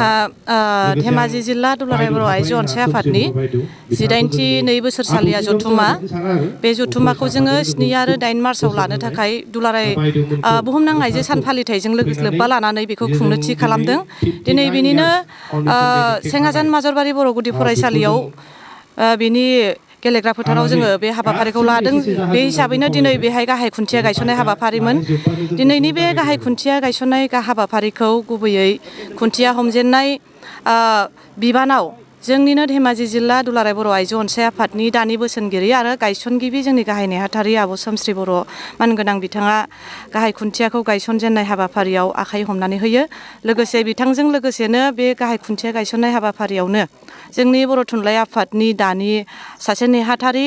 जोंहा धेमाजि जिल्ला दुलाराय बर' आइजो अनसाय आफादनि 18 बोसोरसालिया जथुम्मा बे जथुम्माखौ जोङो 7 आरो 8 मार्चआव लानो थाखाय दुलाराय बुहुमनां आइजो सान फालिथायजों लोब्बा लानानै बेखौ खुंनो थि खालामदों। दिनै बिनिनो सेंहाजान माजरबारि बर' गुदि फरायसालियाव बिनि गेलेग्रा फोथाराव जोङो बे हाबाफारिखौ लादों। बे हिसाबैनो दिनै बेहाय गाहाय खुन्थिया गायसननाय हाबाफारिमोन। दिनैनि बे गाहाय खुन्थिया गायसननाय हाबाफारिखौ गुबैयै खुन्थिया हमजेननाय बिबानाव जोंनिनो धेमाजि जिल्ला दुलाराय बर' आइजो अनसाय आफादनि दानि बोसोनगिरि आरो गायसनगिरि जोंनि गाहाय नेहाथारि आब' सोमस्रि बर' मानगोनां बिथाङा गाहाय खुन्थियाखौ गायसनजेननाय हाबाफारियाव आखाइ हमनानै होयो। लोगोसे बिथांजों लोगोसेनो बे गाहाय खुन्थिया गायसननाय हाबाफारियावनो जोंनि बर' थुनलाइ आफादनि दानि सासे नेहाथारि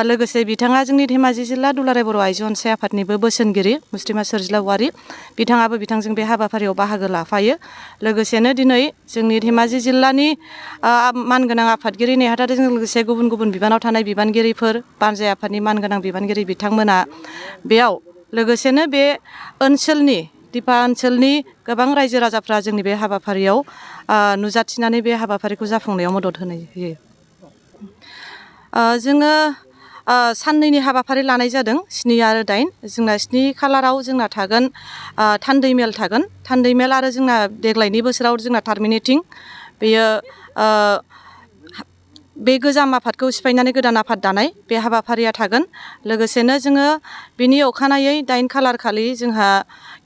लोगोसे बिथाङा जोंनि धेमाजि जिल्ला दुलाराय बर' आइजो अनसाय आफादनिबो बोसोनगिरि मुस्रिमा सोरजिला औवारि बिथाङाबो बिथांजों बे हाबाफारियाव बाहागो लाफायो। लोगोसेनो दिनै जोंनि धेमाजि जिल्लानि मानगोनां आफादगिरि नेहाथारिजों लोगोसे गुबुन गुबुन बिबानाव थानाय बिबानगिरिफोर बानजाय आफादनि मानगोनां बिबानगिरि बिथांमोना बेयाव लोगोसेनो बे ओनसोलनि दिपा ओनसोलनि गोबां रायजो राजाफ्रा जोंनि बे हाबाफारियाव नुजाथिनानै बे हाबाफारिखौ जाफुंनायाव मदद होयो। जोङो साननैनि हाबाफारि लानाय जादों 7 आरो 8। जोंना 7 खालाराव जोंना थागोन थान्दै मेल थागोन। थान्दै मेल आरो जोंना देग्लायनि बोसोराव जोंना टार्मिनेटिं बेयो बे गोजाम आफादखौ सिफायनानै गोदान आफाद दानाय बे हाबाफारिया थागोन। लोगोसेनो जोङो बिनि अखानायै 8 खालार खालि जोंहा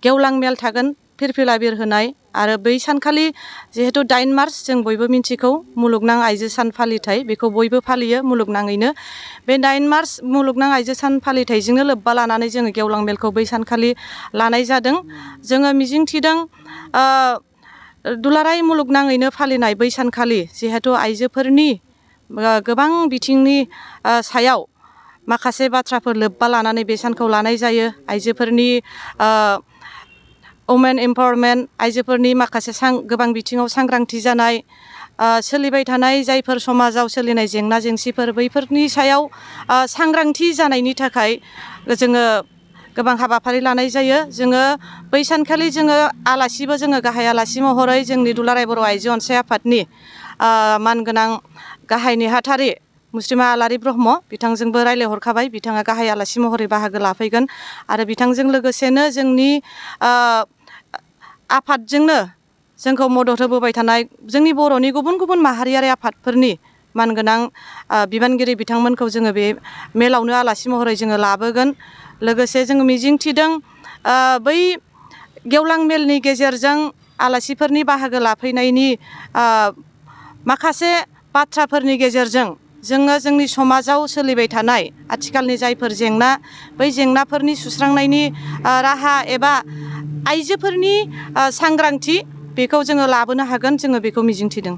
गेवलां मेल थागोन फिरफिला बिरहोनाय आरो बै सानखालि जिहेतु 8 मार्च जों बयबो मिन्थिगौ मुलुगनां आइजो सान फालिथाय बेखौ बयबो फालियो मुलुगनाङैनो। बे 8 मार्च मुलुगनां आइजो सान फालिथायजोंनो लोब्बा लानानै जोङो गेवलां मेलखौ बै सानखालि लानाय जादों। जोङो मिजिंथिदों दुलाराय मुलुगनाङैनो फालिनाय बै सानखालि जिहेतु आइजोफोरनि गोबां बिथिंनि सायाव माखासे बाथ्राफोर लोब्बा लानानै बे सानखौ लानाय जायो। आइजोफोरनि वमेन एम्पावारमेन्ट आइजोफोरनि माखासे गोबां बिथिङाव सांग्रांथि जानाय सोलिबाय थानाय जायफोर समाजाव सोलिनाय जेंना जेंसिफोर बैफोरनि सायाव सांग्रांथि जानायनि थाखाय जोङो गोबां हाबाफारि लानाय जायो। जोङो बै सानखालि जोङो आलासिबो जोङो गाहाय आलासि महरै जोंनि दुलाराय बर' आइजो अनसाय आफादनि मानगोनां गाहाय नेहाथारि मुस्रिमा आलारि ब्रह्म बिथांजोंबो रायज्लायहरखाबाय। बिथाङा गाहाय आलासि महरै बाहागो लाफैगोन आरो बिथांजों लोगोसेनो जोंनि आफादजोंनो जोंखौ मदद होबोबाय थानाय जोंनि बर'नि गुबुन गुबुन माहारियारि आफादफोरनि मानगोनां बिबानगिरि बिथांमोनखौ जोङो बे मेलावनो आलासि महरै जोङो लाबोगोन। लोगोसे जोङो मिजिंथिदों बै गेवलां मेलनि गेजेरजों आलासिफोरनि बाहागो लाफैनायनि माखासे बाथ्राफोरनि गेजेरजों जोङो जोंनि समाजाव सोलिबाय थानाय आथिखालनि जायफोर जेंना बै जेंनाफोरनि सुस्रांनायनि राहा एबा आइजोफोरनि सांग्रांथि बेखौ जोङो लाबोनो हागोन जोङो बेखौ मिजिंथिदों।